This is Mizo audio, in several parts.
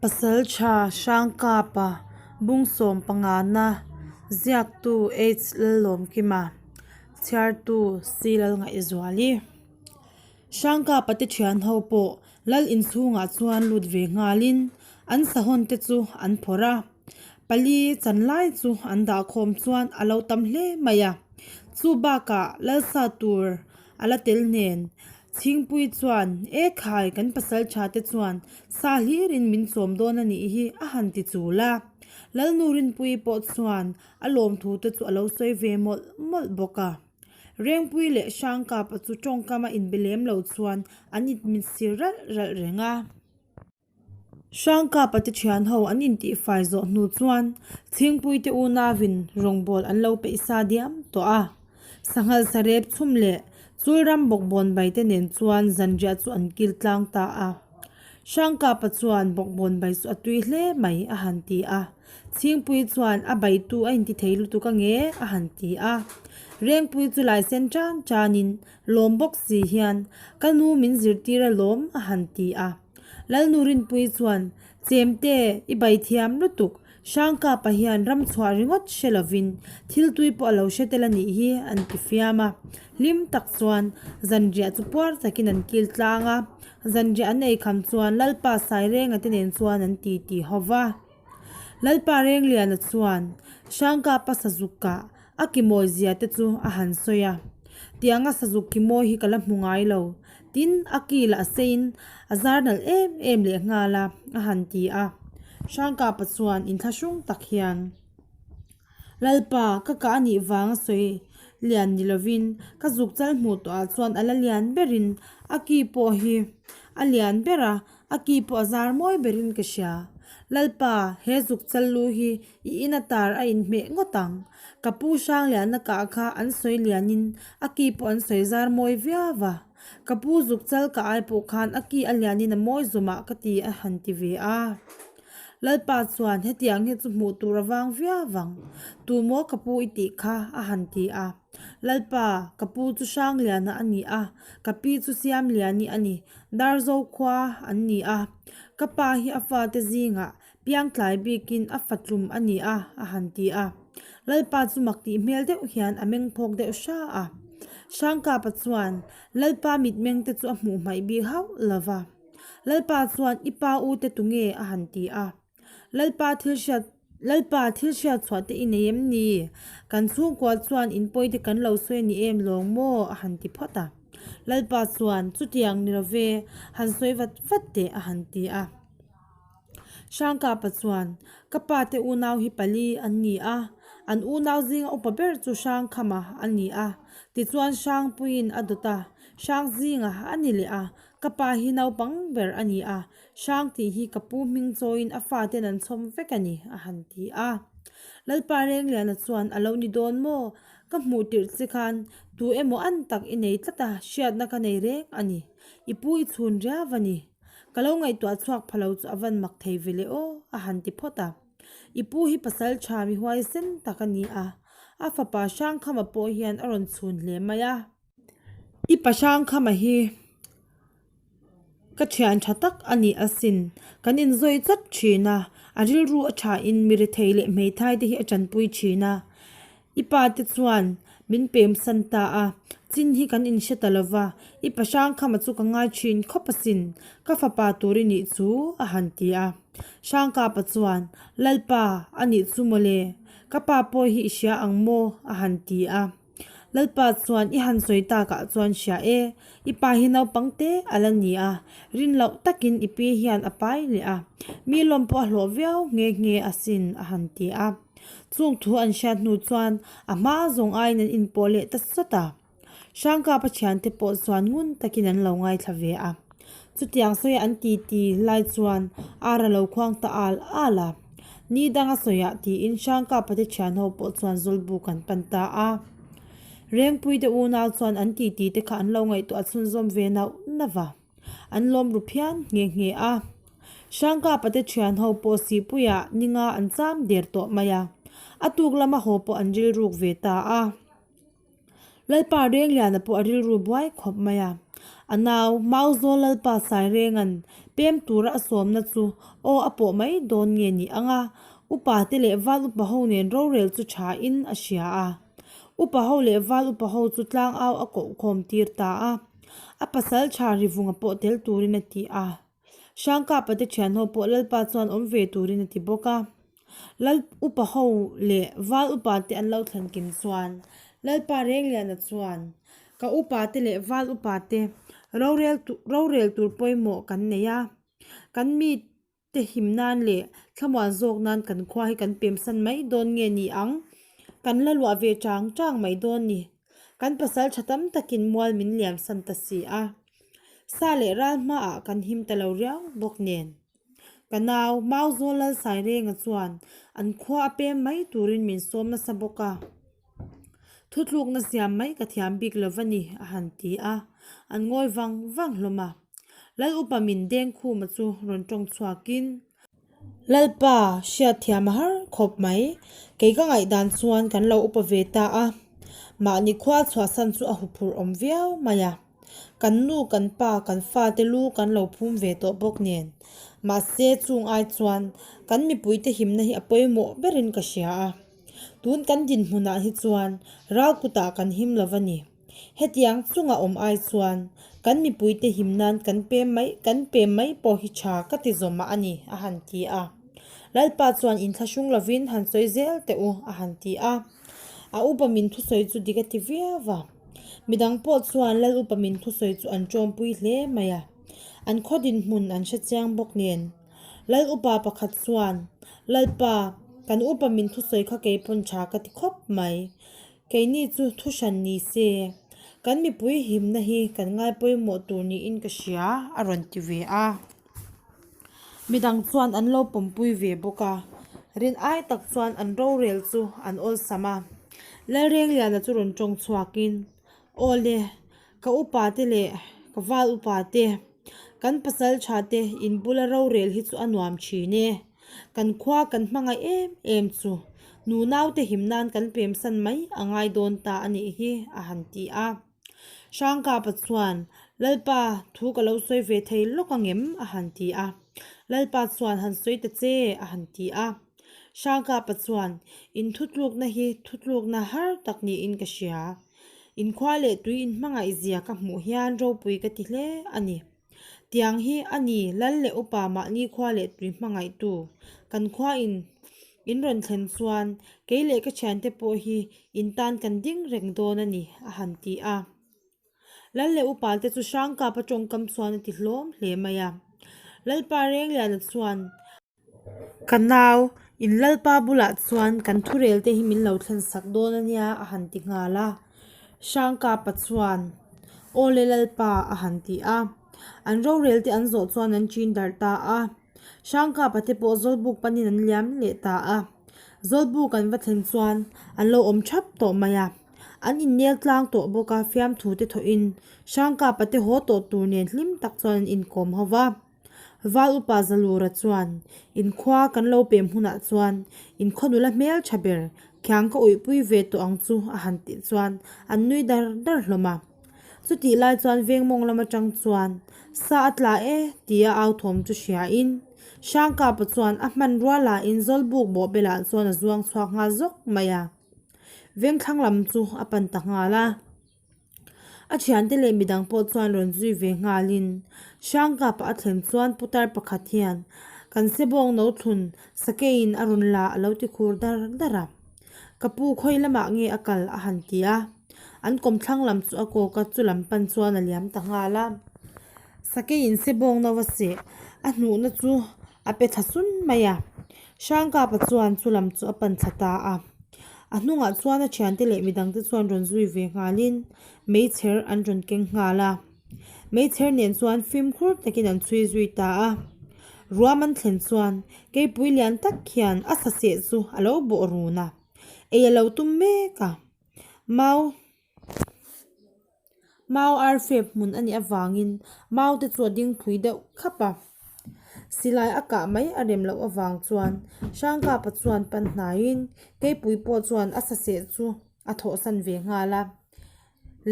Pasaltha Hrangkapa Bungsawm pangana ziaktu H Lalawmkima chhiartu C Lalngaihzuali Hrangkapa te thian ho pawh Lal inchhungah chuan lut ve nghalin an sahawn te chu an phawrh a, pali chan lai chu an dah khawm chuan a lo tam hle mai a, chu bakah Lalsa tur a la tel nen. Chhingpui chuan, E khai, kan pasal tha te chuan sa hlirin min chawm dawn a nih hi a han ti chul a. Lalnu Rinpuii pawh chuan a lawmthu te chu a lo sawi ve mawlh mawlh bawk a. Rengpui leh Hrangkapa chu tawngkama inbe lem lo chuan an inmitsir ralh ralh reng a. Hrangkapa te thian ho an intihfai zawh hnu chuan Chhingpui te unauin rawngbâwl an lo peih sa diam tawh a. Sanghal sarep chhum leh Chulram bawkbawn bai te nen chuan zanriah chu an kil tlang ta a. Hrangkapa chuan bawkbawn bai chu a tui hle mai a han ti a. Chhingpui chuan a baitu a inti thei lutuk ange a han ti a. Rengpui chu laisen tan tanin lawm bawk si hian ka nu min zirtir alawm a han ti a. Lalnu Rinpuii chuan, Chemte, i bai thiam lutuk, Hrangkapa hian ram chhuah ringawt hre lovin thil tui pawh a lo hre tel a nih hi, an ti fiam a. Hlim tak chuan zanriah chu puar takin an kil tlang a, zanriah an ei kham chuan Lalpa Sairenga te nen chuan an ti ti ho va. Lalpa Rengliana chuan Hrangkapa sazukah a kimawi zia te chu a han sawi a, Tianga sazuk kimawi hi ka la hmu ngai lo, tin a ki lah seiin a zar nalh em em leh nghal a, a han ti a. Hrangkapa chuan inthlahrung tak hian, Lalpa, ka kah a nih vang a sawi lian ni lovin ka zuk chal hmuh tawhah chuan a la lian berin a ki pawh hi a lian ber a, A ki pawh a zar mawi berin ka hria. Lalpa, he zuk chal lu hi i in a tar a inhmeh ngawt ang. Ka pu Hrangliana kah kha an sawi lianin a ki pawh an sawi zar mawi viau va. Ka pu zuk chal ka ai pawh khan a ki a lianin a mawi zawmah ka ti a han ti ve a. Lalpa chuan hetiang hi chu hmuh tur a vang viau vang. Tu maw ka pu i tih kha a han ti a. Lalpa, ka pu chu Hrangliana a ni a, ka pi chu Siamliani a ni, Darzo khua an ni a. Ka pa hi a fate zingah piangtlai bikin a fatlum a ni a, a han ti a. Lalpa chu mak tih hmel deuh hian a meng phawk deuh hra a. Hrangkapa chuan Lalpa mitmeng te chu a hmuh hmaih bik hauh lo va. Lalpa chuan i pa u te tunge a han ti a. Lalpa thil hriat Lalpa thil hriat chhuah te i nei em ni? Kan chhungkua chuan in pawi te kan lo sawi a ni em lawng maw? a han ti phawt a. Lalpa chuan, Chutiang ni lo ve, han sawi vat vat teh a han ti a. Hrangkapa chuan, Ka pa te unau hi pali an ni a, an unau zinga upa ber chu Hrangkhama a ni a, tichuan Hrangpuiin a dawt a, Hrangzinga a ni leh a, ka pa hi naupang ber a ni a, Hrang tih hi ka pu hming chawiin a faten an chhawm vek a ni, a han ti a. Lalpa Rengliana chuan a lo ni dawn maw? Ka hmuh tirh che khan tu emaw an tak i nei tlat a, hriatna ka nei reng a ni. I pu i chhun riau a ni. Ka lo ngaihtuah chhuak pha lo chu a van mak thei ve le aw, a han ti phawt a. I pu hi pasal tha mi huaisen tak a ni a, a fapa Hrangkhama pawh hian a rawn chhun hle mai a. I pa Hrangkhama hi. Ka thian tha tak a ni asin. Kan inzawi tlat thin a, a rilru a thain mi rethei leh hmeithai te hi a tanpui thin a. I pa te chuan min pem san ta a, chin hi kan inhre ta lo va, i pa Hrangkhama chu ka ngai thin khawp asin, ka fapa tur i nih chu a han ti a. Hrangkapa chuan, Lalpa, a nih chu mawle, ka pa pawh hi i hria ang maw? a han ti a. Lalpa chuan i han sawi takah chuan hria e, i pa hi naupang te a la ni a, rin loh takin i pi hian a pai leh a, mi lawm pawh a hlawh viau nghe nghe asin a han ti a. Chung thu an hriat hnu chuan a hma zawng aiin an inpawh leh ta sawt a. Hrangkapa thiante pawh chuan ngun takin an lo ngaithla ve a. Chutiang sawi an ti ti lai chuan ar a lo khuang ta al al a. Ni danga sawiah tiin Hrangkapa te thianho pawh chuan Zawlbuk an pan ta a. Rengpui te unau chuan an ti ti te kha an lo ngaihtuah chhunzawm ve nauh nauh va. An lawm ru phian nghe nghe a. Hrangkapa te thianho pawh Sihpuiah ninga an cham der tawh mai a. A tuk lama haw pawh an rilruk ve ta a. Lalpa Rengliana pawh a rilru buai khawp mai a. A nau, Mauzawl Lalpa Sairenga'n Pem tura a sawmna chu aw a pawh mai dawn nge ni ang a, upa te leh val upa ho nen rorel chu tha in a hria a. Upa ho leh val upa ho chu tlangau a koh khawm tir ta a. A pasal tha rivunga pawh tel turin a ti a. Hrangkapa te thian ho pawh Lalpa chuan awm ve turin a ti bawk a. Lal upa ho leh val upa te an lo thlen kim chuan Lalpa Rengliana chuan ka upa te leh val upa te rorel rorel tur pawimawh kan nei a, kan mi te him nan leh thlamuan zawk nan kan khua hi kan pemsan mai dawn nge ni ang? Kan la luah ve chang chang mai dawn ni. Kan pasal tha tam takin mual min liam san ta si a. Sa leh ral hmaah kan him ta lo riau bawk nen. Ka nau, Mauzawl Lalsairenga chuan an khua a pem mai turin min sawm nasa bawk a. Thutlukna siam mai ka thiam bik lo va ni, a han ti a. An ngawi vang vang hlawm a. Lal upa min deng khuma chu rawn tawng chhuakin, Lalpa, hriat thiam a har khawp mai. Kei ka ngaihdan chuan kan lo upa ve ta a. Mahni khua chhuahsan chu a huphurh awm viau mai a. Kan nu, kan pa, kan fate lu kan lo phum ve tawh bawk nen. Mahse, chung ai chuan kan mipuite himna hi a pawimawh berin ka hria a. Tun kan dinhmunah hi chuan ral kutah kan him lo va ni. Hetiang chunga awm ai chuan kan mipuite him nan kan pem mai kan pem mai pawh hi tha ka ti zawm a ni, a han ti a. Lalpa chuan inthlahrung lovin han sawi zel teh u, a han ti a. A upa min thusawi chu dik a ti viau va. Midang pawh chuan Lal upa min thusawi chu an tawmpui hle mai a. An khaw dinhmun an hre chiang bawk nen. Lal upa pakhat chuan, Lalpa, kan upa min thusawi kha kei pawn tha ka ti khawp mai. Keini chu thu hran ni se, kan mipui himna hi kan ngai pawimawh tur niin ka hria, a rawn ti ve a. Midang chuan an lo pawmpui ve bawk a, rin ai tak chuan an rorel chu an awlsam a. Lalrengliana chu rawn tawng chhuakin, Aw le, ka upa te leh ka val upa te, kan pasal tha te in bula rorel hi chu a nuam thin e. Kan khua kan hmangaih em em chu nunau te him nan kan pemsan mai a ngai dawn ta a nih hi, a han ti a. Hrangkapa chuan, Lalpa, thu ka lo sawi ve thei lawk angem? a han ti a. Lalpa chuan, Han sawi ta che, a han ti a. Hrangkapa chuan, In thutlukna hi thutlukna har tak niin ka hria. Inkhua leh tui inhmangaih zia ka hmuh hian ropui ka ti hle a ni. Tiang hi a ni lal leh upa mahni khua leh tui hmangaihtu. Kan khua in in rawn thlen chuan kei leh ka thiante pawh hi in tan kan ding reng dawn a ni, a han ti a. Lal leh upa te chu Hrangkapa tawngkam chuan a ti hlawm hle mai a. Lalpa Rengliana chuan. Ka nau, in Lalpa bulah chuan kan thurel te hi min lo thlen sak dawn a nia a han ti nghal a. Hrangkapa chuan, Aw le Lalpa a han ti a. An rorel te an zawh chuan an chin darh ta a. Hrangkapa te pawh Zawlbuk panin an liam leh ta a. Zawlbuk an va thlen chuan an lo awm thap tawh mai a. An innel tlang tawh bawk a, fiamthu te thawhin Hrangkapa te haw tawh tur nen hlim tak chuan an inkawm ho va. Val upa Zalura chuan, In khua kan lo pem hunah chuan in khaw nula hmel tha ber khiang ka uihpui ve tawh ang chu a han tih chuan an nui dar dar hlawm a. Chutih lai chuan veng mawng lam atang chuan sa a tla e tia au thawm chu hriain Hrangkapa chuan a hmanrua lain Zawlbuk bawhbelah chuan a zuang chhuak nghal zawk mai a. Vengthlang lam chu a pan ta nghal a. A thiante leh midang pawh chuan rawn zui ve nghalin Hrangkapa a thlen chuan putar pakhat hian kan sebawng no thlun sakeiin a rawn la a lo ti khur dar dar a. Ka pu khawi lamah nge a kal a han ti a. An kawmthlang lam chu a kawk a chu lam pan chuan a liam ta nghal a. Sakeiin sebawng no a seh a hnuhna chu a pe thla sun mai a. Hrangkapa chuan chu lam chu a pan thla ta a. A hnungah chuan a thiante leh midangte chuan rawn zui ve nghalin meichher an rawn keng nghal a. Meichher nen chuan fimkhur takin an chhui zui ta a. Ruam an thlen chuan keipui lian tak hian a saseh chu a lo bawh run a, ei a lo tum mek a. Mau. Mau arfep hmun a nih avangin mau te chu a ding phui deuh khap a. Silai a kah mai a rem loh avang chuan Hrangkapa chuan pan hnaiin keipui pawh chuan a saseh chu a thawhsan ve nghal a.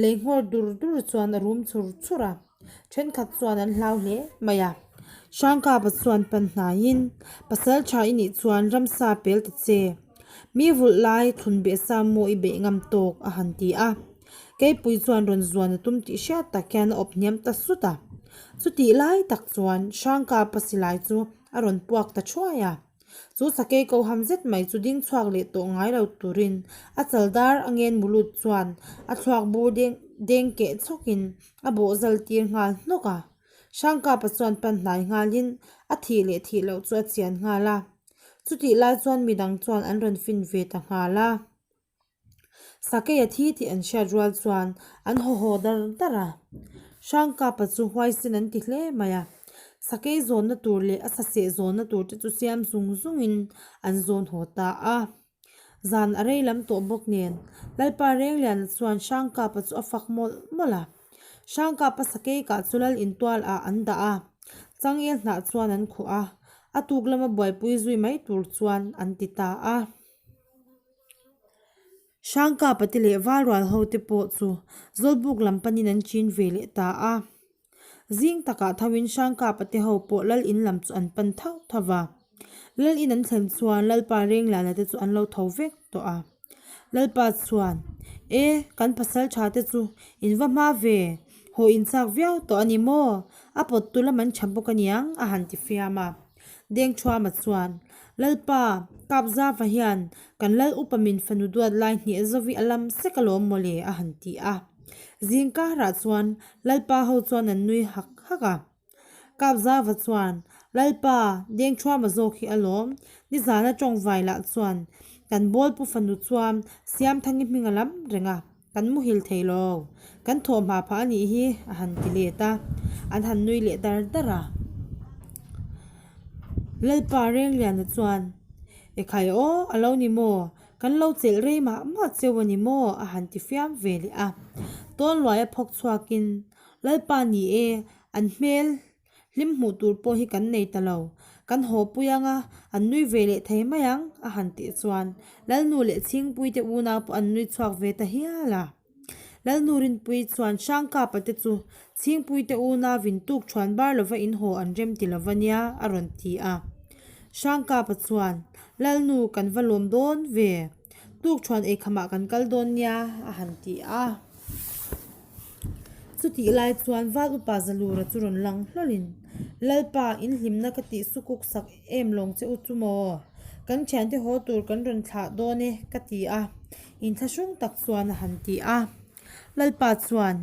Lei nghawr dur dur chuan a rum chur chur a, thenkhat chuan an hlau hle mai a. Hrangkapa chuan pan hnaiin, Pasal tha i nih chuan ramsa pel ta che. Mi vulh lai thlun beh sa maw i beih ngam tawk a han ti a. Keipui chuan rawn zuan a tum tih hriat tak hian a awp hniam ta sut a. Chutih lai tak chuan Hrangkapa silai chu a rawn puak ta thuai a. Chu sakei ko ham zet mai chu ding chhuak leh tawh ngai lo turin a chal dar a ngen mulut chuan a thluak bur deng deng keh chhawkin a bawh zal tir nghal hnawk a. Hrangkapa chuan pan hnai nghalin a thih leh thih loh chu a chian nghal a. Chutih lai chuan midang chuan an rawn fin ve ta nghal a. Sakei a thi tih an hriat rual chuan an haw haw dar dar a. Hrangkapa chu huaisen an ti hle mai a. Sakei zawnna tur leh a saseh zawnna tur te chu siam zung zungin an zawn haw ta a. Zan a rei lam tawh bawk nen Lalpa Rengliana chuan Hrangkapa chu a fak mawlh mawlh a. Hrangkapa sakei kah chu lal intual ah an dah a, changel hnah chuan an khuh a, a tuk lama buaipui zui mai tur chuan an ti ta a. Hrangkapa te leh Valrual ho te pawh chu Zawlbuk lam panin an chin ve leh ta a. Zing takah thoin Hrangkapa te ho pawh lal in lam chu an pan thauh thauh va. Lal in an thlen chuan Lalpa Renglana te chu an lo tho vek tawh a. Lalpa chuan, E, kan pasal tha te chu in va hma ve, haw in chak viau tawh a ni maw? A pawt tu lam an tha bawk a niang a han ti fiam a. Dengthuama chuan, Lalpa, Kapzava hian kan lal upa min fanu duat lai hneh zovi a lam sek alawm mawle a han ti a. Zingkarah chuan Lalpa ho chuan an nui hak hak a. Kapzava chuan, Lalpa, Dengthuama zawk hi alawm. Nizana tawngvai lah chuan kan bawlpu fanu chuan Siamthangi hming a lam reng a, kan muhil thei lo. Kan thawhhma phah a nih hi a han ti let a, an han nui leh dar dar a. Lalpa Rengliana chuan, Ekhai aw, a lo ni maw? Kan lo chelh rei mah mah cheu a ni maw? a han ti fiam ve leh a. Tawnluai a phawk chhuakin, Lalpa ni e, an hmel hlim hmuh tur pawh hi kan nei ta lo. Kan haw pui ang a, an nui ve leh thei mai ang, a han tih chuan Lalnu leh Chhingpuite unau pawh an nui chhuak ve ta hial a. Lalnu Rinpuii chuan Hrangkapa te chu Chhingpuite unauin tuk thuan bar lova in haw an rem ti lova nia a rawn ti a. Hrangkapa chuan, Lalnu kan va lawm dawn ve, tuk thuan eikhamah kan kal dawn nia a han ti a. Chutih lai chuan Val upa Zalura chu rawn lang hlawlin, Lalpa, in hlimna ka tih sukuk sak em lawng che u chu maw? Kan thiante haw tur kan rawn thlah dawn e ka ti a. Inthlahrung tak chuan a han ti a. Lalpa chuan,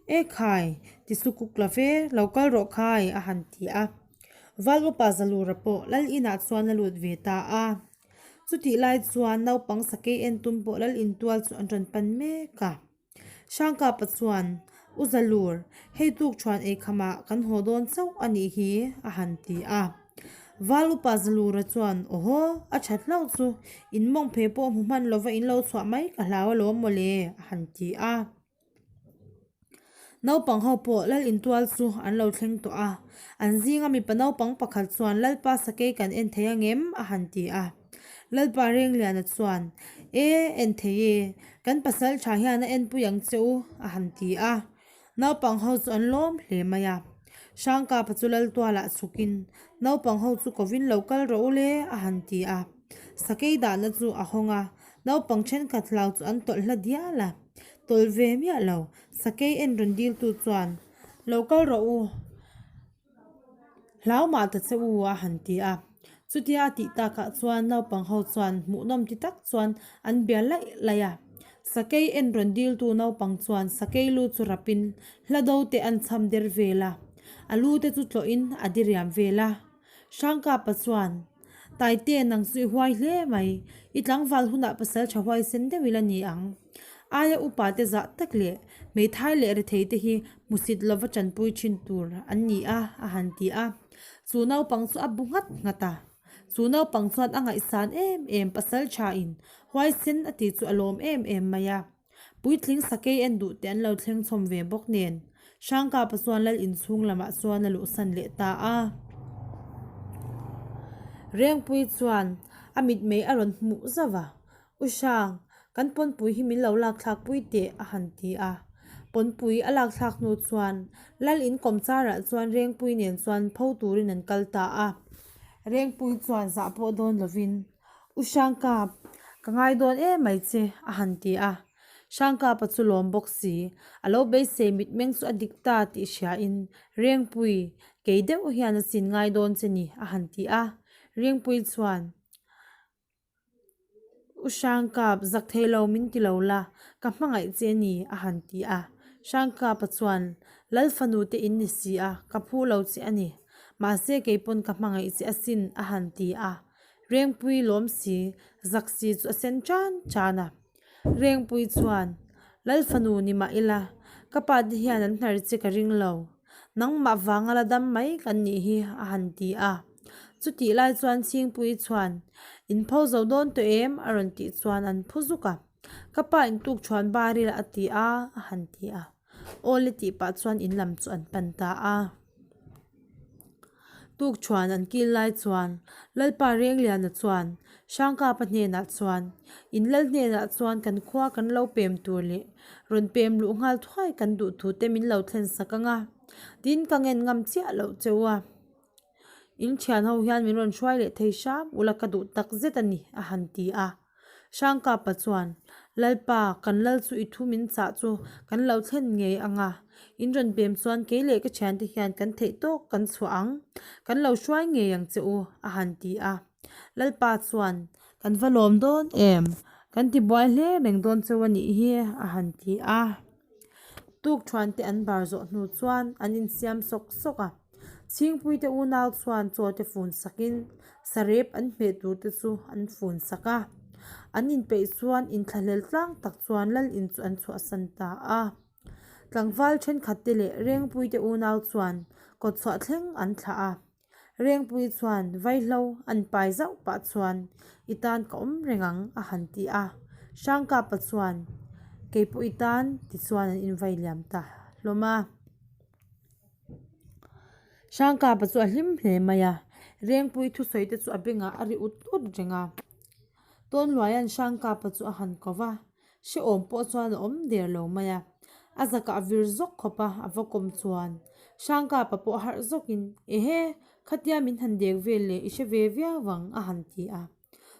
E khai, ti sukuk la ve, lo kal rawh khai, a han ti a. Val upa Zalura pawh Lal inah chuan a lut ve ta a. Chutih lai chuan naupang sakei en tum pawh Lal intual chu an rawn pan mek a. Hrangkapa chuan, U Zalur, hei tuk thuan eikhamah kan haw dawn chauh a nih hi, a han ti a. Val upa Zalura chuan, Awhaw, a that hlauh chu, in mawng phe pawh hmu hman lova in lo chhuah mai ka hlau alawm mawle, a han ti a. Naupang ho pawh lal intual chu an lo thleng tawh a. An zinga mipa naupang pakhat chuan, Lalpa sakei kan en thei angem? a han ti a. Lalpa Rengliana chuan, E, en thei e, kan pasal tha hian a enpui ang che u, a han ti a. Naupang ho chu an lawm hle mai a. Hrangkapa chu Laltualah chhukin, Naupang ho chu kovin lo kal rawh u le, a han ti a. Sakei dahna chu a hawng a, naupang thenkhat hlau chu an tawlh hla dial a. Tawlh ve miah lo, sakei en rawn diltu chuan, Lo kal rawh u. Hlau mah ta che u a han ti a. Chutia a tih takah chuan naupang ho chuan hmuhnawm ti tak chuan an bia laih laih a. Sakei en rawn diltu naupang chuan sakei lu chu rapin hla do te an cham der vel a. A lu te chu tlawhin a diriam vel a. Hrangkapa chuan, Taite nang chu i huai hle mai, i tlangval hunah pasal tha huaisen deuh ila ni ang. Aia upa te zah tak leh hmeithai leh rethei te hi hmusit lova tanpui thin tur an ni a, a han ti a. Chu naupang chu a bu nghat nghat a. Chu naupang chuan a ngaihsan em em pasal tha in huaisen a tih chu a lawm em em mai a. Puitling sakei en duh te an lo thleng chhawm ve bawk nen Hrangkapa chuan lal inchhung lamah chuan a luhsan leh ta a. Rengpui chuan a mitmei a rawn hmuh zauh a. U Hrang, kan pawnpui hi min lo lak thlak pui teh, a han ti a. Pawnpui a lak thlak hnu chuan Lal in kawmcharah chuan Rengpui nen chuan pho turin an kal ta a. Rengpui chuan zah pawh dawn lovin, U Hrangkap, ka ngai dawn em mai che, a han ti a. Hrangkapa chu lawm bawk si, a lo beisei mitmeng chu a dik ta tih hriain, Rengpui, kei deuh hian a chin ngai dawn che ni, a han ti a. Rengpui chuan, U Hrangkap, zak thei lo min ti lo la, ka hmangaih che a ni, a han ti a. Hrangkapa chuan, Lal fanu te in ni si a, ka phu lo che a ni. Mahse kei pawn ka hmangaih che asin, a han ti a. Rengpui lawm si, zak si chu a sen tan tan a. Rengpui chuan, Lal fanu ni mah ila, ka pa te hian an hnar che ka ring lo. Nangmah vanga la dam mai kan nih hi, a han ti a. Chutih lai chuan Chhingpui chuan, In pho zo dawn tawh em? a rawn tih chuan an phu zuk a. Ka pa in tuk thuan bar ila a ti a, a han ti a. Aw le tih pah chuan in lam chu an pan ta a. Tuk thuan an kil lai chuan Lalpa Rengliana chuan Hrangkapa hnenah chuan, In lal hnenah chuan kan khua kan lo pem tur leh rawn pem luh nghal thuai kan duh thu te min lo thlen sak ang a, tin ka ngen ngam chiah loh che u a. In thian ho hian min rawn hruai leh thei hram ula ka duh tak zet a ni, a han ti a. Hrangkapa chuan, Lalpa, kan lal chu i thu min chah chu kan lo thlen ngei ang a, in rawn pem chuan kei leh ka thiante hian kan theih tawk kan chhuah ang, kan lo hruai ngei ang che u, a han ti a. Lalpa chuan, Kan va lawm dawn em? Kan ti buai hle reng dawn cheu a nih hi, a han ti a. Tukthuante an bar zawh hnu chuan an insiam sawk sawk a. Chhingpuite unau chuan chaw te fun sakin sarep an hmeh tur te chu an fun sak a. An inpeih chuan inthlahlel tlang tak chuan lal in chu an chhuahsan ta a. Tlangval thenkhat te leh Rengpuite unau chuan kawtchhuah thleng an thlah a. Rengpui chuan vaihlo an pai zauh pah chuan i tan ka awm reng ang a han ti a. Hrangkapa chuan keipawh i tan tichuan an invai liam ta hlawm a. Hrangkapa chu a hlim hle mai a, Rengpui thusawi te chu a bengah a ri ut ut reng a. Tawnluaia'n Hrangkapa chu a han ko va, hrehawm pawh chuan a awm der lo mai a. A zakah vir zawk khawp a, a va kawm chuan Hrangkapa pawh a harh zawkin, Ehe, khatia min han dek vel leh i hre ve viau ang, a han ti a.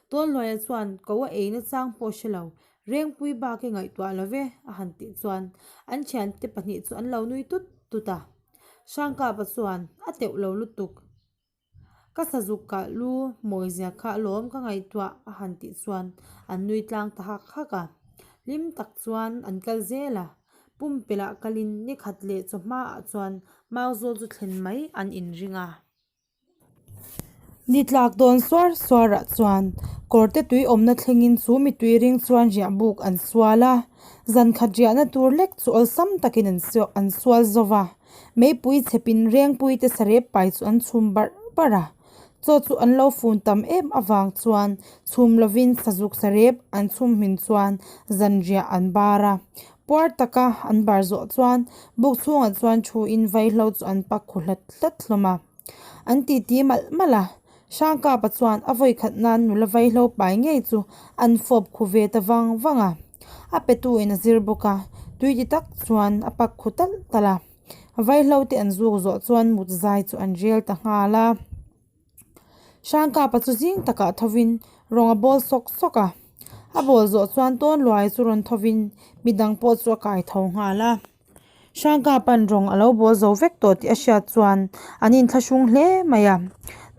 Tawnluaia chuan ko a ei nachang pawh hre lo, Rengpui bak i ngaihtuah lo ve, a han tih chuan an thiante pahnih chu an lo nui tut tut a. Hrangkapa chuan a teuh lo lutuk. Ka sazuk kah lu mawizia kha alawm ka ngaihtuah, a han tih chuan an nui tlang ta hak hak a. Hlim tak chuan an kal zel a, pumpelh ah kalin nikhat leh chawhma ah chuan Mauzawl chu thlen mai an inring a. Ni tlak dawn suar suarah chuan kawrte tui awmna thlengin chu mitui ring chuan riah buk an sual a, zan khat riahna tur lek chu awlsam takin an an sual zo va, meipui chhepin rengpuite sarep pai chu an chhum barh barh a, chaw chu an lo fun tam em avang chuan chhum lovin sazuk sarep an chhum hmin chuan zan riah an bar a, puar taka an bar zawh chuan buk chhungah chuan thuin vaihlo chu an pak khu hlat hlat hlawm a. An titi malh malh a, Hrangkapa chuan a vawi khat nan nula vaihlo pai ngei chu an fawp khu ve ta vang vang a. A petu in a zir bawk a, tui ti tak chuan a pak khu talh talh a. Vaihlo te an zuk zawh chuan mut zai chu an rel ta nghal a. Hrangkapa chu zing takah thovin rawng a bawl sawk sawk a. A bawl zawh chuan Tawnluai chu rawn thovin midang pawh chu a kai tho nghal a. Hrangkapa'n rawng a lo bawl zo vek tawh tih a hriat chuan an inthlahrung hle mai a.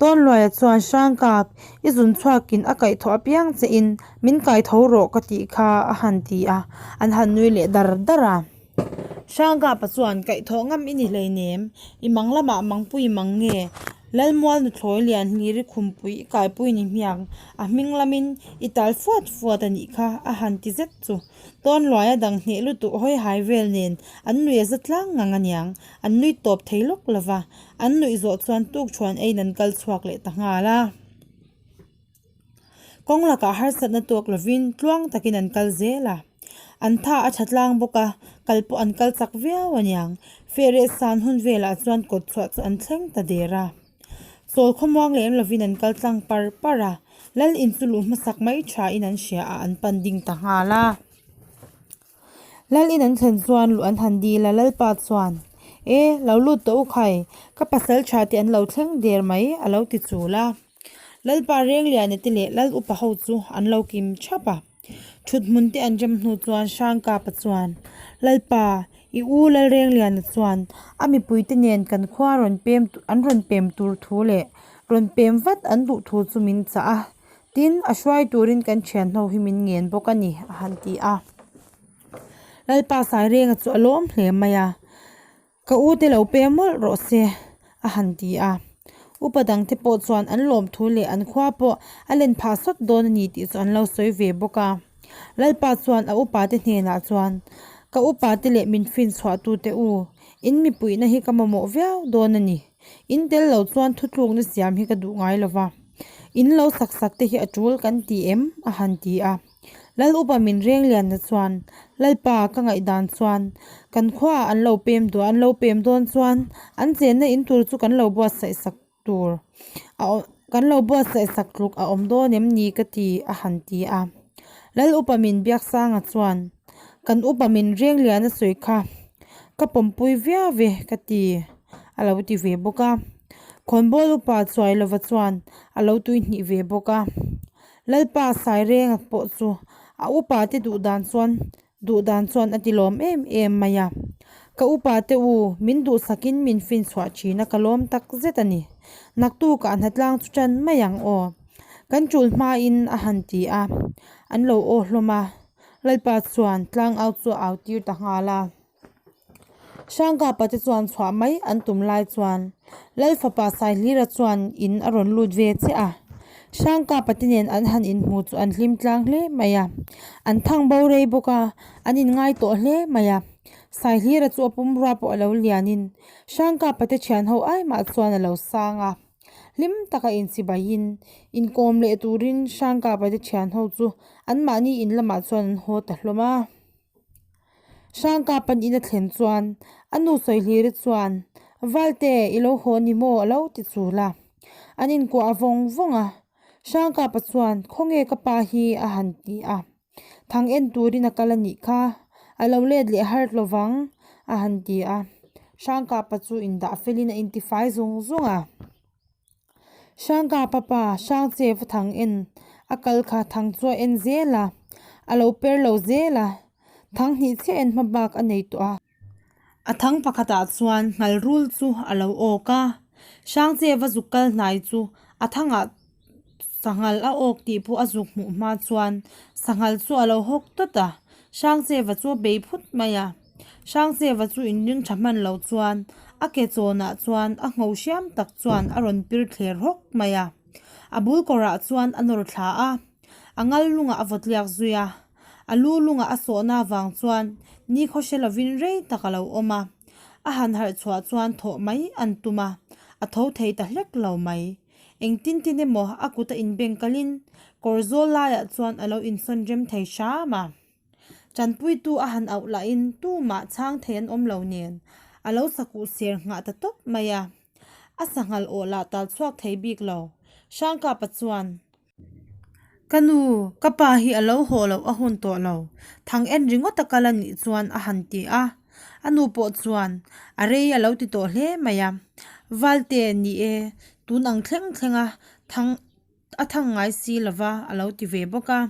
Tawnluaia chuan Hrangkap, i zun chhuakin a kaihthawh apiang che in min kaitho rawh ka tih kha a han ti a, an han nui leh dar dar a. Hrangkapa chuan Kaihthawh ngam i ni hleinem, i mang lamah mangpui mang nge? Lalmual nuthlawi lian hliri khumpui i kaipui ni hmiang, a hming lamin i tal fuat fuat a nih kha a han ti zet chu. Tawnluaia dang hneh lutuk hawi hai vel nen an nuih a za tlang ngang aniang, an nui tawp thei lawk lo va, an nuih zawh chuan tukṭhuan eiin an kal chhuak leh ta nghal a. Kawng lakah harsatna tawk lovin tluang takin an kal zel a, an tha a tha tlang bawk a, kal pawh an kal chak viau aniang. Fehreh san hun velah chuan kawtchhuah chu an thleng ta der a. Chawl khawmuang lem lovin an kal tlang par par a, Lal in chu luh hmasak mai thain an hria a, an pan ding ta nghal a. Lal in an thlen chuan luh an han dil a, Lalpa chuan, E, lo lut tawh u khai, ka pasal tha te an lo thleng der mai, a lo ti chul a. Lalpa Rengliana te leh Lal upa ho chu an lo kim thap a. Thut hmun te an rem hnu chuan Hrangkapa chuan, Lalpa, i u Lalrengliana chuan a mipuite nen kan khua rawn pem an rawn pem tur thu leh rawn pem vat an duh thu chu min chah a, tin, a hruai turin kan thianho hi min ngen bawk a ni, a han ti a. Lalpa Sairenga chu a lawm hle mai a. Ka u te lo pem mawlh rawh se, a han ti a. Upa dangte pawh chuan an lawm thu leh an khua pawh a len phah sawt dawn a ni tih chu an lo sawi ve bawk a. Lalpa chuan a upa te hnenah chuan, Ka upa te leh min fin chhuah tu te u, in mipuihna hi ka mamawh viau dawn a ni. In tel lo chuan thutlukna siam hi ka duh ngai lo va. In lo sak sak te hi a tul kan ti em? a han ti a. Lal upa min reng lianna chuan, Lalpa, ka ngaihdan chuan, kan khuaah an lo pem duh a, an lo pem dawn chuan an chenna in tur chu kan lo buatsaih sak tur a awm, kan lo buatsaih sak tluk a awm dawn em ni ka ti, a han ti a. Lal upa min Biaksanga chuan, Kan upa min reng lian a sawi kha, ka pawmpui viau ve ka ti, a lo ti ve bawk a. Khawnbawl upa Chuailova chuan a lo tuihnih ve bawk a. Lalpa Sairenga pawh chu a upa te duh dan chuan duh dan chuan a ti lawm em em mai a. Ka upa te u, min duhsakin min finchhuah thin a ka lawm tak zet a ni. Naktukah hnatlang chu tan mai ang aw. Kan tul hmain a han ti a, an lo aw hlawm a. Lalpa chuan tlangau chu a au tir ta nghal a. Hrangkapa te chuan chhuah mai an tum lai chuan Lal fapa Saihlira chuan in a rawn lut ve chiah a. Hrangkapa te nen an han inhmu chu an hlim tlang hle mai a. An thang bo rei bawk a, an inngai tawh hle mai a. Saihlira chu a pumrua pawh a lo lianin Hrangkapa te thian ho ai mah chuan a lo sang a. Hlim taka inchibaiin inkawm leh turin Hrangkapa te thian ho chu anmahni in lamah chuan an haw ta hlawm a. Hrangkap an in a thlen chuan a nu Sawihliri chuan, Valte, i lo haw ni maw? a lo ti chul a. An inkuah vawng vawng a. Hrangkapa chuan, Khawnge ka pa hi? a han ti a. Thang en turin a kal a nih kha, a lo let leh har tlo vang, a han ti a. Hrangkapa chu indah felin a intifai zung zung a. Hrangkapa pa Hrangcheva thang en a kal kha thang chu a en zel a, a lo per lo zel a, thang hnih chiah en hma bak a nei tawh a. A thang pakhatah chuan nghalrul chu a lo awk a, Hrangcheva zuk kal hnai chu a thangah sanghal a awk tih pawh a zuk hmuh hma chuan sanghal chu a lo hawk tawt a, Hrangcheva chu a bei phut mai a. Hrangcheva chu inring tha hman lo chuan a ke chawnah chuan a ngho hriam tak chuan a rawn pir thler hawk mai a. A bul kawrah chuan a nawr thla a, a ngal lungah a vawtliak zui a. A lu lungah a sawhna avang chuan nikhaw hre lovin rei tak a lo awm a. A han harh chhuah chuan thawh mai an tum a, a tho thei ta hlek lo mai. Engtin tin emaw a kut a inbeng kalin kawr zawl laiah chuan a lo insawn rem thei hram a. Tanpuitu a han auh lahin tumah chhang thei an awm lo nen a lo sakuh ser nghah ta tawp mai a. A sanghal awh lah tal chhuak thei bik lo. Hrangkapa chuan, Ka nu, ka pa hi a lo haw loh a hun tawh lo. Thang en ringawt a kal a nih chuan a han ti a. A nu pawh chuan a rei a lo ti tawh hle mai a. Valte, ni e, tun ang thleng thleng a thang a thang ngai si lova a lo ti ve bawk a.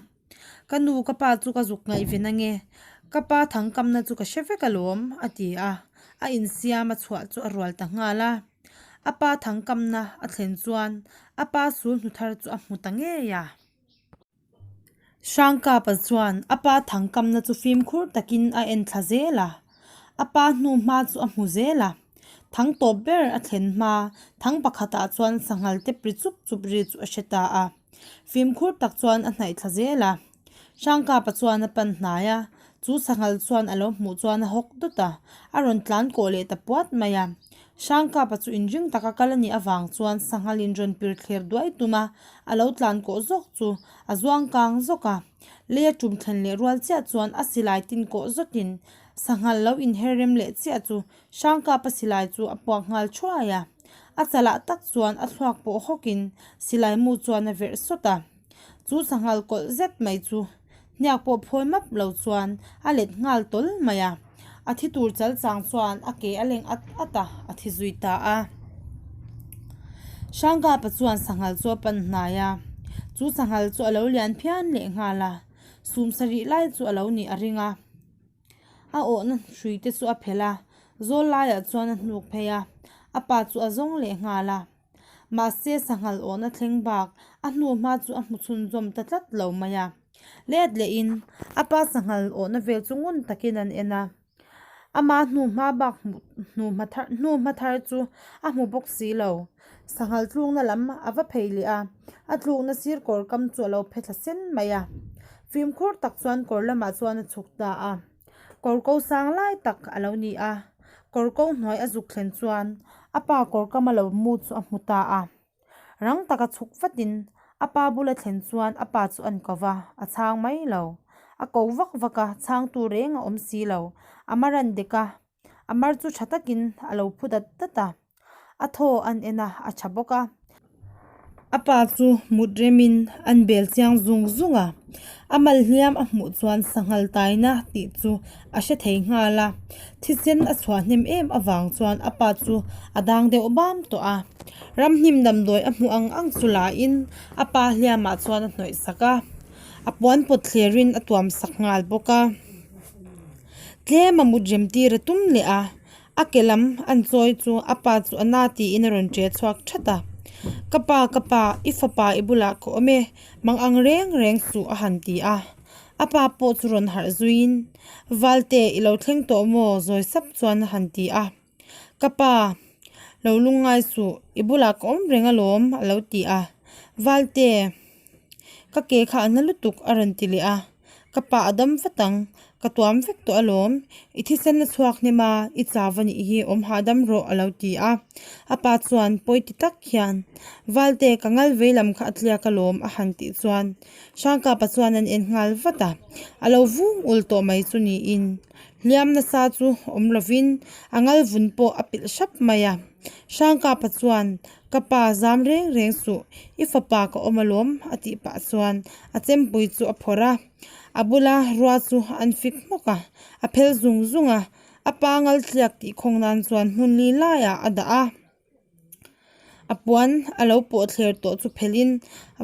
Ka nu ka pa chu ka zuk ngaih ve nange, ka pa thang kamna chu ka hre vek alawm a ti a, a insiam a chhuah chu a rual ta nghal a. A pa thang kamna a thlen chuan a pa sul hnu thar chu a hmu ta ngei a. Hrangkapa chuan a pa thang kamna chu fimkhur takin a en thla zel a, a pa hnu hma chu a hmu zel a. Thang tawp ber a thlen hma thang pakhatah chuan sanghal te pri chup chup ri chu a hre ta a. Fimkhur tak chuan a hnaih thla zel a. Hrangkapa chuan a pan hnai a, chu sanghal chuan a lo hmuh chuan a hawk dawt a, a rawn tlan kawh leh ta puat mai a. Hrangkapa chu inring taka kal a nih avang chuan sanghal in rawn pir thler duai tum a, a lo tlan kawh zawk chu a zuang kang zawk a. Lei a tum thlen leh rual chiah chuan a silai tin kawh zawtin sanghal lo inher rem leh chiah chu Hrangkapa silai chu a puak nghal thuai a. A chalah tak chuan a thluak pawh hawkin silai mu chuan a verh sawt a. Chu sanghal kawlh zet mai chu. Hniak pawh phawi map lo chuan a let nghal tawl mai a. A thi tur chal chang chuan a ke a leng at at a, a thi zui ta a. Hrangkapa chuan sanghal chu a pan hnai a, chu sanghal chu a lo lian phian leh nghal a, sum sarih lai chu a lo nih a ring a. A awhna hrui te chu a phelh a, zawl laiah chuan a hnuk phei a, a pa chu a zawng leh nghal a. Mahse sanghal awhna thleng bak a hnu hma chu a hmu chhunzawm ta tlat lo mai a. Let lehin a pa sanghal awhna vel chu ngun takin an en a, ama hnu hma bak hnu hma thar chu a hmu bawk si lo. Sanghal tlukna lam a va phei leh a, a tlukna sir kawr kam chu a lo phe thla sen mai a. Fimkhur tak chuan kawr lamah chuan a chhuk ta a. Kawr ko sang lai tak a lo ni a, kawr ko hnuai a zuk thlen chuan a pa kawr kama lo mu chu a hmu ta a. Rang taka chhuk vatin a pa bula thlen chuan a pa chu an ko va, a chhang mai lo. A ko vak vak a, chhangtu reng a awm si lo. A mar an dek a, a mar chu tha takin a lo phu dat dat a. A thaw an en a, a tha bawk a. A pa chu mut remin an bel chiang zung zung a, a mal hliam a hmuh chuan sanghal taina tih chu a hre thei nghal a, thisen a chhuah hnem em avang chuan a pa chu a dang deuh bam tawh a. Ramhnim damdawi a hmuh ang ang chu lain a pa hliamah chuan a hnawih sak a, a puan pawt thlerin a tuam sak nghal bawk a. Tlem a mut rem tir a tum leh a, A ke lam an chawi chu a pa chu a na tiin a rawn ṭe chhuak ṭhat a. Ka pa, ka pa, i fapa i bulah ka awm e, mang ang reng reng suh a han ti a. A pa pawh chu rawn harh zuiin, Valte, i lo thleng tawh maw? zawi sap chuan a han ti a. Ka pa, lo lungngai suh, i bulah ka awm reng alawm a lo ti a. Valte, ka ke kha a na lutuk a rawn ti leh a. Ka pa a dam vat ang, ka tuam vek tawh alawm, i thisen a chhuak hnem a, i chau a nih hi awm hahdam rawh a lo ti a. A pa chuan pawi ti tak hian, Valte ka ngal vei lam kha a tliak alawm a han tih chuan Hrangkapa chuan an en nghal vat a, a lo vung ul tawh mai chu niin hliam nasa chu awm lovin a ngal vun pawh a pilh hrap mai a. Hrangkapa chuan Ka pa zam reng reng suh, i fapa ka awm alawm a tih pah chuan a chempui chu a phawrh a, a bula rua chu an fik hmawk a, a phel zung zung a, a pa ngal tliak tih khawng nan chuan hmun li laiah a dah a, a puan a lo pawh thler tawh chu phelhin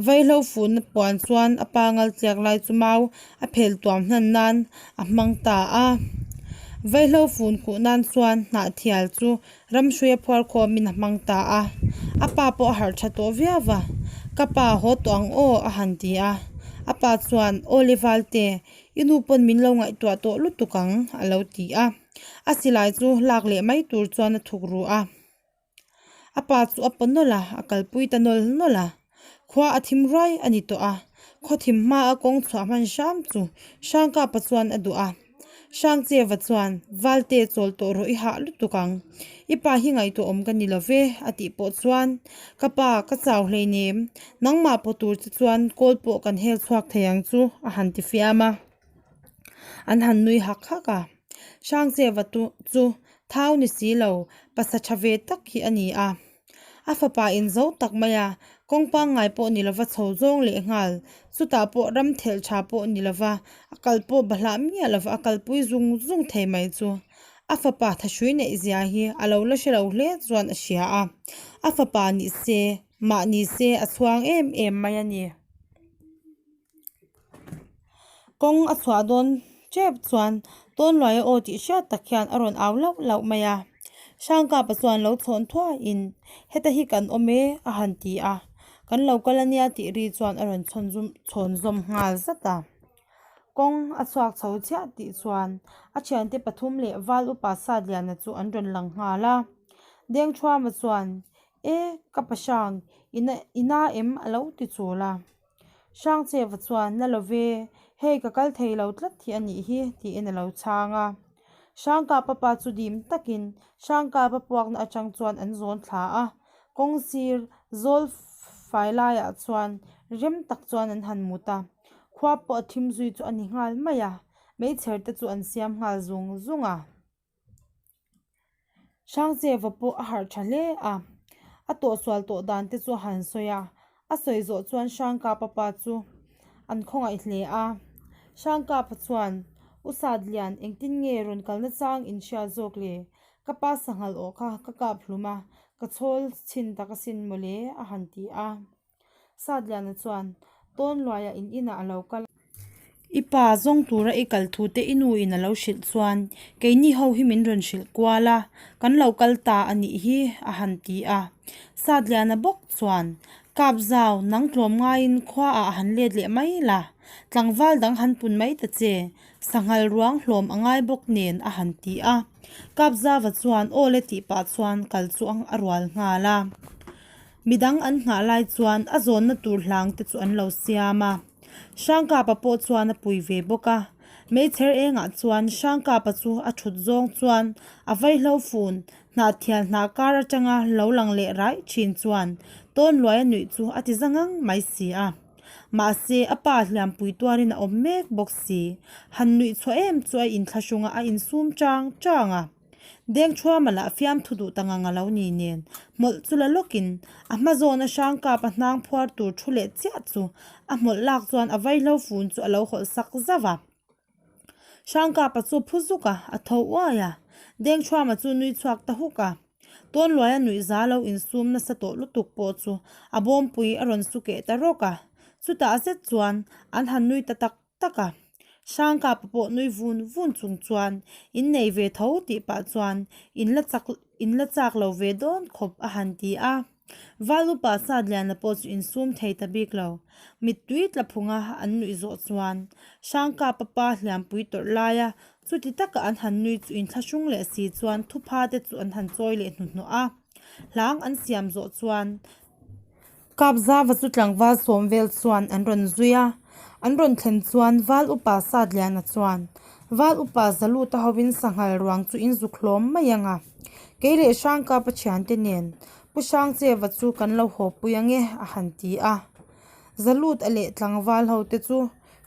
vaihlo fuhna puan chuan a pa ngal tliak lai chu mau a phel tuam hnan nan a hmang ta a, vaihlo fun khuh nan chuan hnahthial chu Ramhrui a phuar khawmin a hmang ta a, a pa pawh a harh tha tawh viau va, Ka pa haw tawh ang aw a han ti a, a pa chuan Aw le Valte, i nu pawn min lo ngaihtuah tawh lutuk ang a lo ti a, a silai chu lak leh mai tur chuan a thuk ru a, a pa chu a paw nawlh a, a kalpui ta nawl nawlh a, khua a thim ruai a ni tawh a, khaw thim hma a kawng chhuah hman hram chu Hrangkapa chuan a duh a. Hrangcheva chuan, Valte chawl tawh rawh i hah lutuk ang. I pa hi ngaihtuah awm ka ni lo ve, a tih pawh chuan, Ka pa, ka chau hleinem. Nangmah pawh tur che chuan kawl pawh kan hel chhuak thei ang chu, a han ti fiam a. An han nui hak hak a. Hrangcheva chu thau ni si lo, pasa tha ve tak hi a ni a. A fapa in zo tak mai a, kawng pangngai pawh ni lova chho zawng leh nghal, chutah pawh ram thelh tha pawh ni lova a kal pawh bahlah miah lova a kalpui zung zung thei mai chu a fapa thahrui neih zia hi a lo la hre lo hle chuan a hria a, a fapa ni se mahni se a chhuang em em mai a ni. Kawng a chhuah dawn tep chuan Tawnluaia aw tih hriat tak hian a rawn au lauh lauh mai a. Hrangkapa chuan lo chhawn thuaiin heta hi kan awm e a han ti a, kan lo kal ania tih ri chuan a rawn chhawn zum chhawn zawm nghal zat a. Kawng a chhuak chho chiah tih chuan a thiante pathum leh Val upa Satliana chu an rawn lang nghal a. Dengthuama chuan E ka pa Hrang i na i na em a lo ti chul a. Hrangcheva chuan, Na lo ve, hei ka kal thei lo tlat hi a nih hi, tiin a lo chhang a. Hrangkapa pa chu dim takin Hrangkapa puakna atang chuan an zawn thla a, kawng sir zawl fai laiah chuan rem tak chuan an han mut a, khua pawh a thim zui chu a ni nghal mai a, meichher te chu an siam nghal zung zung a. Hrangcheva pawh a harh tha hle a, a tawhsual tawh dan te chu a han sawi a, a sawi zawh chuan Hrangkapa pa chu an khawngaih hle a. Hrangkapa chuan, U Satlian, engtin nge rawn kalna chang in hria zawk le? Ka pa sanghal awh kha ka kap hlum a, ka chhawl chhin tak asin mawle, a han ti a. Satliana chuan, Tawnluaia in inah a lo kal a. I pa zawng tura i kal thu te i nu in a lo hrilh chuan keini ho hi min rawn hrilh kual a, kan lo kal ta a nih hi, a han ti a. Satliana bawk chuan, Kap zau, nang tlawm ngaiin khua ah han let leh mai la, tlangval dang han pun mai ta che, sanghal ruang hlawm a ngai bawk nen, a han ti a. Kap zauva chuan aw le tih pah chuan kal chu a rual nghal a. Midang an nghah lai chuan a zawnna tur hlang te chu an lo siam a. Hrangkapa pawh chuan a pui ve bawk a. Meichher engah chuan Hrangkapa chu a thut zawng chuan a vaihlo fun hnahthial hnah kar atanga lo lang leh raih thin chuan Tawnluaia nuih chu a ti za ngang mai si a. Mahse a pa hliampui tuarin a awm mek bawk si. Han nuih chhuah em chu a inthlahrung a, a insum chang chang a. Dengthuama lah fiamthu duh ta ngang a lo ni nen, hmawlh chu la lawkin a hma zawna hrang kap a hnang phuar tur thu leh chiah chu a hmawlh lak chuan a vaihlo fun chu a lo hawlh sak zauh a. Hrang kapa chu a phu zuk a, a tho uai a. Dengthuama chu nui chhuak ta huk a. Tawnluaia nuih za lo insum nasa tawh lutuk pawh chu a bawmpui a rawn su keh ta rawk a. Chutah zet chuan an han nui ta tak tak a. Hrangkapa pawh nui vun vun chung chuan in nei ve tho tih pah chuan in la chak in la chak lo ve dawn khawp a han ti a. Val upa Satliana pawh chu insum thei ta bik lo. Mittui tla phunga an nuih zawh chuan Hrangkapa pa hliampui tawrh laia chuti taka an han nui chu inthlahrung leh si chuan thupha te chu an han chawi leh hnuhnawh a. Hlang an siam zawh chuan Kapzava chu tlangval sawm vel chuan an rawn zui a, an rawn thlen chuan Val Upa Satliana chuan, Val Upa Zaluta hovin sanghal ruang chu in zuk hlawm mai ang a, kei leh Hrangkapa thiante nen Pu Hrangcheva chu kan lo haw pui ang e, a han ti a. Zaluta leh tlangval hote chu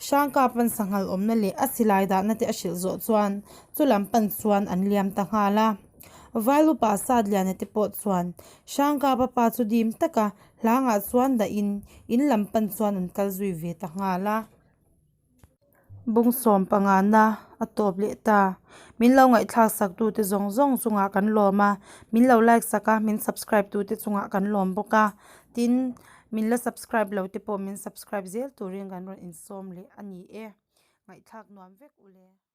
Hrangkapan sanghal awmna leh a silai dahna te a hrilh zawh chuan chu lam pan chuan an liam ta nghal a. Val upa Satliana te pawh chuan Hrangkapa pa chu dim taka hlangah chuan dahin in lam pan chuan an kal zui ve ta nghal a. Bung sawm pangana a tawp leh ta. Min lo ngaihthlak sak tute zawng zawng chungah kan lawm a, min lo like sak a, min subscribe tute chungah kan lawm bawk a. Tin, min la subscribe lo te pawh min subscribe zel turin kan rawn insawm leh a ni e. Ngaihthlak nuam vek u le.